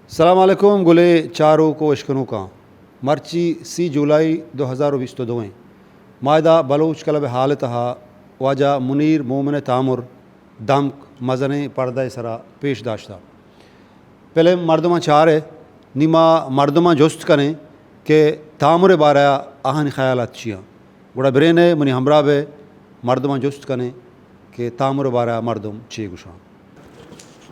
سلام علیکم گلیں چاروک و اشکنوکاں۔ مرچی سی جولائی دو ہزار و بیست و دو ایں۔ ما ادا بلوچ کلب ہال ء تہا واجہ منیر مومن ء تامر دمک مزنیں پردہ ء سرا پیش داشتہ۔ پلم مردماں چارے، نی ما مردماں جست کنیں کہ تامر ء بارہ ء آہانی خیالات چی آں۔ گڑا برین ء منی ہمراہ بہ مردماں جست کنیں کہ تامر ء بارہ ء مردم چے گوشاں۔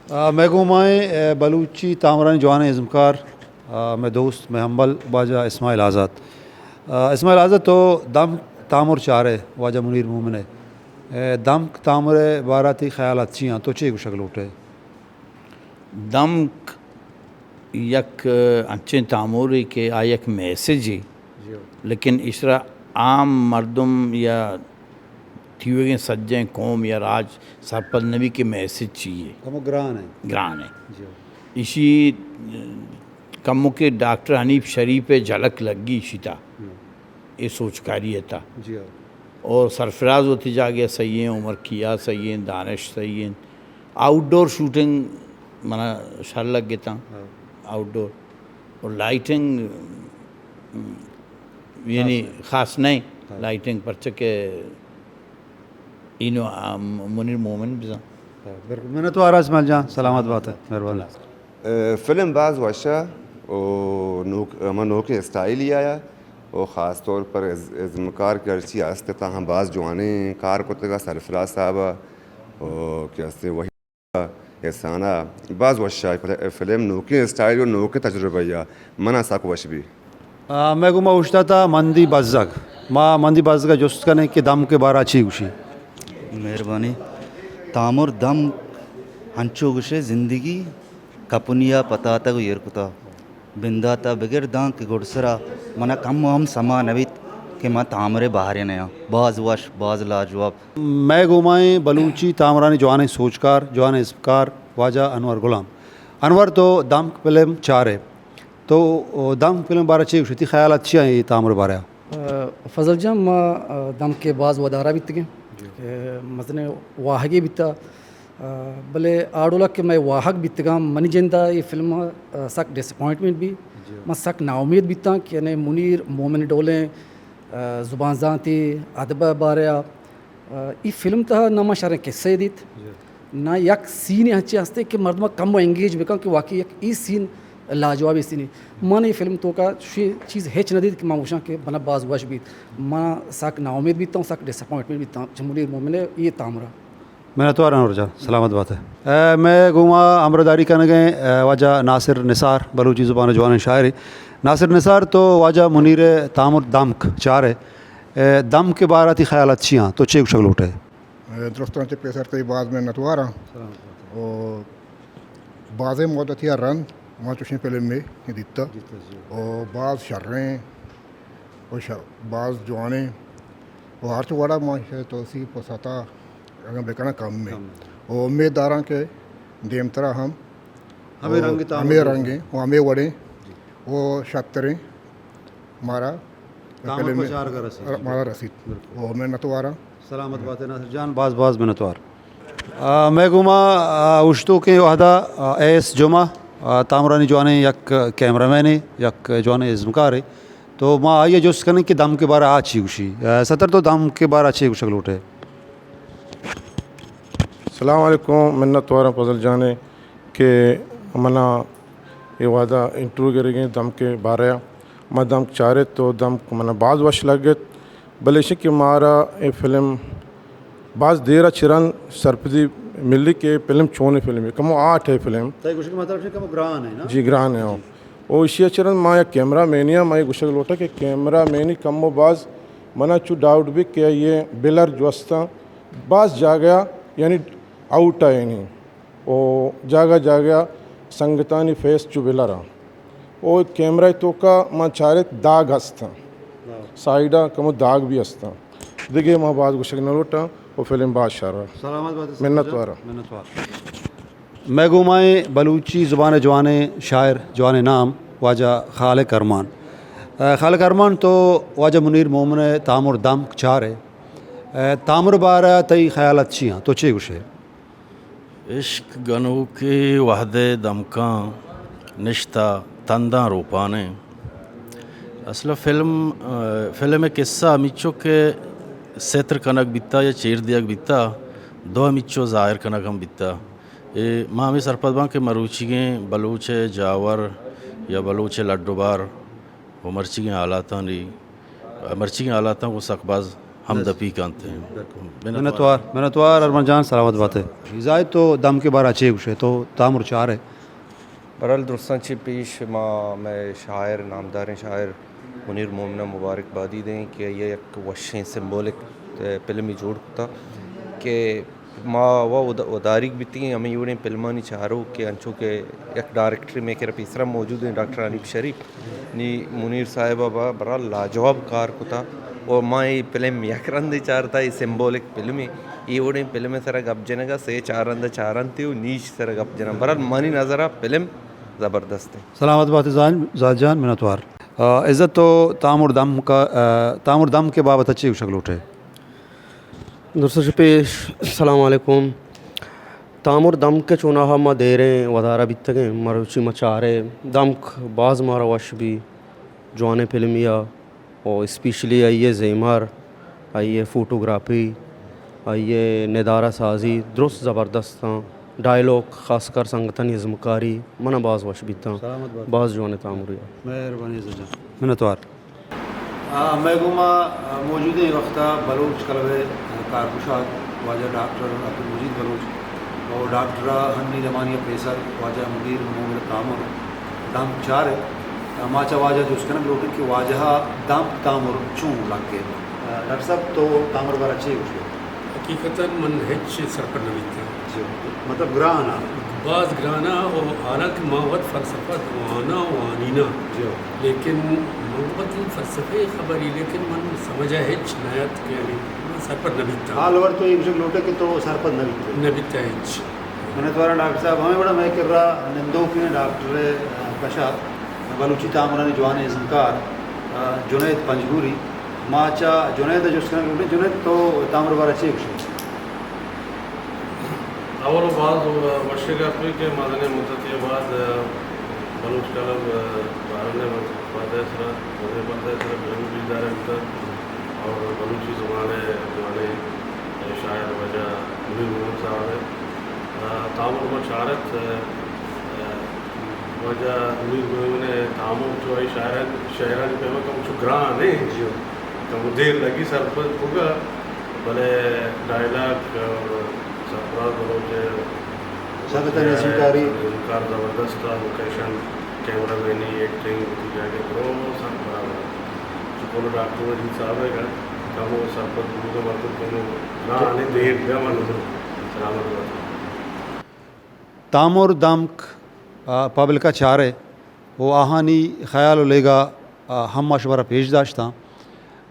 آ، مئے گوما ایں، اے، بلوچی تامرانی جوانیں ازمکار، آ، مئے دوست، مئے ہمبل واجہ اسماعیل آزات۔ آ، اسماعیل آزات، تو دمک تامر چارے واجہ منیر مومن ء۔ اے، دمک تامر ء بارہ ء تئی خیالات چی آں؟ تو چے گوشگ لوٹ ئے؟ دمک یک انچیں تامورے کہ آ یک میسجے، جی۔ لیکن ایشرا عام مردم یا تیوگیں سجیں قوم یا راج سرپد نبی کہ میسج چی ہے۔ کمو گران ہے۔ گران ہے۔ جی۔ ایشی کمو کہ ڈاکٹر حنیف شریف ء جھلک لگی ایشی تا۔ ہم۔ اے سوچکاری ء تہ۔ جی ہاں۔ اور سرفراز وتی جاگہ ء صحیح ایں، عمر کیا صحیح ایں، دانش صحیح ایں۔ آؤٹ ڈور شوٹنگ منا شر لگتاں۔ ہاں۔ آؤٹ ڈور۔ اور لائٹنگ، م، یعنی خاص نہیں۔ خاص نہیں۔ ہاں۔ لائٹنگ پرچہ کہ اینو، آ، منیر مومن بزاں۔ ہاں، بالکل۔ منتوار اسماعیل جان، سلامت بات ہے۔ مہربانی۔ اے، فلم باز وش ء و نوک، ہما نوکیں اسٹائلی آیا و خاص طور پر از-، ازمکار کہ ہرچی ہست اتاں ہم باز جوانیں کار کتگ ء سرفراز صاحب ء و کہ ہستیں وحید ء احسان ء باز وش ء فلم نوکیں اسٹائل و نوکیں تجربہ ء منا سک وش بی۔ آ، مئے گوما اوشتاتا مندی بزگ۔ ما مندی بزگ ء جست کنیں کہ دمک ء بارہ چی گوشی؟ مہربانی۔ تامر دمک ہنچو گوشے زندگی کپنیا پتاتگ و ایر کتا۔ بنداتا بگر داں کہ گڈسرا منا کم ہم سما نہ بیت کہ ما تامرے بہرے نیاں۔ باز وش، باز لاجواب۔ مئے گومائیں بلوچی تامرانی جوانیں سوچکار، جوانیں ازمکار واجہ انور غلام۔ انور، تو دمک فلم چارے۔ تو دمک فلم بارہ چے گوشے؟ تئی خیالات چی آں اے تامر بارہ؟ آ، فضل جان، ما، آ، دمکے باز ودارا بیتگیں۔ جی۔ کہ مزنیں واہگے بیتا۔ آ، بلے آ ڈولا کہ مئے واہگ بیتگاں، منی جندا اے فلم، آ، سک ڈسپوائنٹمنٹ بی۔ جی۔ من سک ناامید بیتاں کہ یعنی منیر مومن ڈولیں، آ، زبان زانتی ادب بارے آ، آ، ای فلم تہا نہ ما شریں قصہ دیت، جی۔ نہ یک سینے ہنچے ہستے کہ مردم کم و انگیج بکن کہ واقعی یک ای سین لاجوابی سینے۔ من ای فلم توکا شی چیز ہچ نہ دیت کہ ما گوشاں کہ بنا باز وش بیت۔ ما سک ناامید بیتاں، سک ڈسپوائنٹمنٹ بیتاں چہ منیر مومن ء اے تامرا۔ منتوار انور جان، سلامت بات ئے۔ اے، مئے گوما ہمراہداری کنگیں، اے، واجہ ناصر نثار، بلوچی زبان ء جوانیں شاعرے۔ ناصر نثار، تو واجہ منیر ء تامر دمک چار ئے۔ اے، دمک ء بارہ ء تئی خیالات چی آں؟ تو چے گوشگ لوٹ ئے؟ اے، درستاں چہ پیسر تئی باز منتوار آں۔ سلامت بات ئے۔ او بازیں مدتی ء رند ما چوشیں فلمے دیتہ۔ دیتہ، جی۔ او باز شریں و ش-، باز جوانیں و ہرچ وڑا ما ایشی توسیپ و ستا اگاں بکناں کم ایں۔ کم ایں۔ و امید داراں کہ دیمترا ہم ہمے و رنگ تامر ہمے بی۔ رنگیں و ہمے وڑیں جی۔ و شتریں مارا تامر فلم پچارگا رسیت۔ مارا رسیت۔ بالکل۔ و منتواراں۔ سلامت بات ئے ناصر جان، باز باز منتوار۔ آ، مئے گوما، آ، اوشتوکیں وہدا، آ، اے ایس جمعہ، آ، تامرانی جوانیں یک کیمرہ مینے، یک جوانیں ازمکارے۔ تو ما آئی ء جست کنیں کہ دمک ء بارہ ء آ چی گوشی؟ آ، ستر، تو دمک ء بارہ ء چی گوشگ لوٹ ئے؟ السلام علیکم، منت وارم فضل جان ء کہ منا اے وہدا انٹرویو گرگیں دمک ء بارہ ء۔ ما دمک چارت تو دمک منا باز وش لگت، بلے ایشی کہ مارا اے فلم باز دیر ء چہ رند سرپدی ملی کہ فلم چونیں فلمے، کمو آرٹ ہے فلم۔ تئی گوشگ مطلب چہ کمو گران ہے نا؟ جی، گران ہے، ہاں۔ جی۔ او ایشی ء چہ رند ما یک کیمرہ مینی آں، ما اے گوشگ لوٹاں کہ کیمرہ مینی کمو باز منا چو ڈاؤٹ بی کہ آئی ء بلر جو استاں باز جاگہ یعنی آؤٹ ء یعنی او جاگہ جاگہ سنگتانی فیس چو بلر آں۔ او کیمرہ توکا ما چارت داگ ہستاں۔ ہاں۔ سائیڈا کمو داگ بھی ہستاں۔ دگہ ما باز گوشگ نہ لوٹاں۔ او فلم باز شر۔ سلامت بات۔ منت وارا۔ منت وار۔ مئے گومائیں بلوچی زبان ء جوانیں شاعر، جوانیں نام واجہ خالق ارمان۔ اے، خالق ارمان، تو واجہ منیر مومن ء تامر دمک چار ئے۔ اے، تامر بارہ ء تئی خیالات چی آں؟ تو چے گوش ئے؟ عشق گنوکے وہدے دمکاں، نشتہ تنداں روپان ایں۔ اصل ءَ فلم، آ، فلم ءِ قصہ ہمیچو کہ ستر کنگ بیتا یا چیر دیگ بیتا، دو ہمیچو ظاہر کنگ ہم بیتا۔ اے ما ہمے سرپد باں کہ مروچیگیں بلوچ ءِ جاور یا بلوچ ءِ لڈ و بار و مرچیگیں حالاتانی، مرچیگیں حالاتاں گوں سک باز ہمدپی کنت۔ منتوار، منتوار ارمان جان، سلامت بات ئے۔ زاہد، تو دمک ءِ بارہ چے گوش ئے؟ تو تامر چار ئے؟ بہرحال درستاں چہ پیش ما مئے شاعر، نامداریں شاعر منیر مومن ءَ مبارک بادی دیں کہ آئی ءَ یک وشیں سمبولک، اے، فلمے جوڑ کتا کہ ما و ود-، وداریگ بیتگیں ہمے وڑیں فلمانی چاروک کہ انچو کہ یک ڈائریکٹرے مئے کرا پیسرا موجود ایں ڈاکٹر حنیف شریف، نی منیر صاحب ءَ بہرحال لاجواب کار کتا و ما اے فلم یک رندے چارتا، اے سمبولک فلمے، اے وڑیں فلم ءِ سرا گپ جنگ ءَ سے چار رند ءَ چارنت و نی ایشی سرا گپ جناں۔ بہرحال منی نظر ءَ فلم زبردست ایں۔ سلامت بات ئے زاہد، زاہد جان، منتوار۔ آ، عزت، تو تامر دمک ءَ، آ، تامر دمک ءِ بابت ءَ چے گوشگ لوٹ ئے؟ درستاں چہ پیش سلام علیکم۔ تامر دمک ءَ چوناہا ما دیریں ودارہ بیتگیں، مروچی ما چارے دمک باز مارا وش بی، جوانیں فلمے ءَ، و اسپیشلی آئی ءِ زیمر، آئی ءِ فوٹوگرافی، آئی ءِ ندارہ سازی درست زبردست آں۔ ڈائیلاگ، خاص کر سنگتانی ازمکاری من ءَ باز وش بیتاں۔ سلامت بات۔ باز جوانیں تامرے۔ مہربانی عزت جان۔ منتوار۔ آ، مئے گوما، آ، موجودیں وقت ءَ بلوچ کلب ءِ، آ، کارگشاد واجہ ڈاکٹر عبدالمجید بلوچ و ڈاکٹر ءِ ہنی دمانی ءِ پیسر واجہ منیر محمد تامر دمک چار ات۔ آ، ما چہ واجہ جست کنگ لوٹیں کہ واجہ ءَ دمک تامر چون لگ ات؟ آ، ڈاکٹر صاحب، تو تامر ءِ بارہ چے گوش ئے؟ حقیقتاً من ہچ سرپد نہ بیتاں۔ جی، مطلب گران ءَ؟ باز گران ءَ، و حالانکہ ما وت فلسفہ واناں و وانیناں۔ جی۔ لیکن من وت فلسفہ ءِ خبرے، لیکن من سمجھ ءَ ہچ نہ ات کہ یعنی من سرپد نہ بیتاں۔ حال ور تو اے گوشگ لوٹ ئے کہ تو سرپد نہ بیتگ ئے؟ نہ بیتاں ہچ۔ منتواراں ڈاکٹر صاحب۔ ہمے وڑا مئے کرا نندوکیں ڈاکٹر ءِ، آ، کش ءَ بلوچی تامرانی جوانیں ازمکار، آ، جنید پنجگوری۔ ما چہ جنید ءَ جست کنگ لوٹیں۔ جنید، تو تامر ءِ بارہ چے گوش ئے؟ اول ءَ باز وشیں گپے کہ مزنیں مدتے ءَ بعد بلوچ کلب بارن ءِ پردہ ءِ سرا، مزنیں پردہ ءِ سرا فلم ریلیز دارگ بوتگ اور بلوچی زبان ءِ جوانیں شاعر واجہ منیر محمد صاحب ءِ تامر ما چارت۔ واجہ منیر محمد ءِ تامر چو آئی شاعران-، شاعرانی پیما کمو چو گران ایں۔ جی۔ کمو دیر لگی سرپد بوگا، بلے ڈائیلاگ اور سرفراز بلوچ ءِ سنگتانی ازمکاری۔ ازمکار زبردست ءَ، لوکیشن، کیمرہ مینی، ایکٹنگ، وتی جاگہ درو سک برابر۔ چو پلو ڈاکٹر مجید صاحب ءِ گا کمو سرپد بوگا مردم کمو گران ایں، دیر بیا مردم۔ سلامت بات۔ تامر دمک، آ، پبلک ءَ چارئے و آہانی خیال و لیگا، آ، ہم ما شمارا پیش داشتاں۔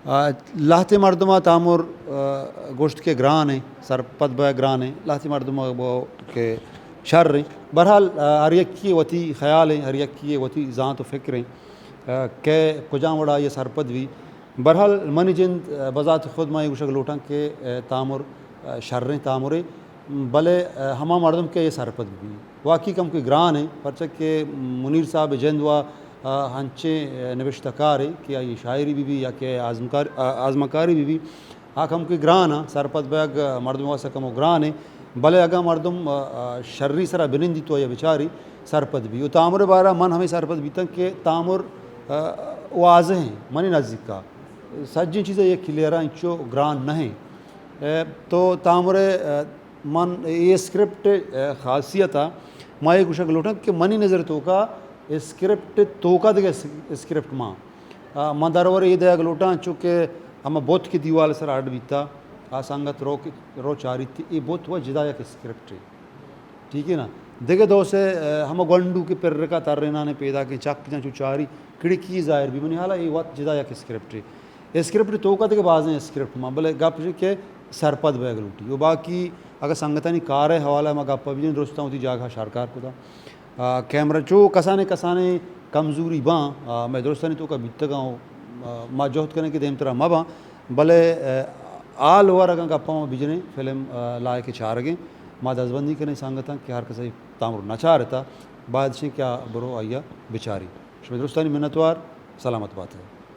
آ، لہتے مردم ءَ تامر، آ، گوشت کہ گران ایں، سرپد بہ گران ایں، لہتے مردم ءَ گو کہ شر ایں۔ بہرحال، آ، ہر یکے وتی خیال ایں، ہر یکے وتی زانت و فکر ایں، آ، کہ کجام وڑا آئی ءَ سرپد بی۔ بہرحال، منی جند، آ، بذات خود ما اے گوشگ لوٹاں کہ، آ، تامر، آ، شریں تامرے، بلے، آ، ہما مردم کہ اے سرپد بہ بی۔ واقعی کمکے گران ایں، پرچا کہ منیر صاحب ءِ جند وا، آ، ہنچیں، آ، نبشتہ کارے کہ آئی شاعری بہ بی یا کہ آزمکار-، آ، آزمکاری بہ بی، آ کمکے گران آں، سرپد بیگ، آ، مردم واسطہ کمو گران ایں، بلے اگاں مردم، آ، آ، شری سرا بنندی تو یا بچاری سرپد بی۔ و تامر ءِ بارہ من ہمے سرپد بیتاں کہ تامر، آ، واضح ایں، منی نزیکا سجیں چیز یک کلیئر انچو گران نہ ایں۔ اے، تو تامر ءِ، اے، من اے اسکرپٹ ءِ، اے، خاصیت ءَ ما اے گوشگ لوٹاں کہ منی نظر توکا اسکرپٹ توکا دگہ اس-، اسکرپٹ مان۔ آ، من درور اے دیگ لوٹاں، چونکہ ہما بت کہ دیوال سر اڈ بیتا، آ سنگت رو کہ، رو چاریت، اے بت و جدا یک اسکرپٹے۔ ٹھیک ہے نا؟ دگہ دو سے، اے، ہما گونڈو کہ پرکا ترینانے پیدا کہ چک جان چو چاری، کھڑکی ظاہر بی، منی حالا اے وت جدا یک اسکرپٹے۔ اسکرپٹ توکا دگہ بازیں اسکرپٹ مان، بلے گپ اش کہ سرپد بیگ لوٹی۔ و باقی اگہ سنگتانی کار ءِ حوالہ ما گپ بجنیں، درستاں وتی جاگہ شرکار کتا۔ آ، کیمرہ چو کسانیں کسانیں کمزوری باں، آ، مئے درستانی توکا بیتگاں و، آ، ما جہد کنیں کہ دیمترا مہ باں، بلے، آ، آل اوور اگاں گپاں ما بجنیں، فلم، آ، لائق چارگیں۔ ما دزبندی کنیں سنگتاں کہ ہر کسے تامر نہ چارتا، باید شیں کہ آ برو آئی ءَ بچاری۔ شمئے درستانی منتوار، سلامت بات ئے۔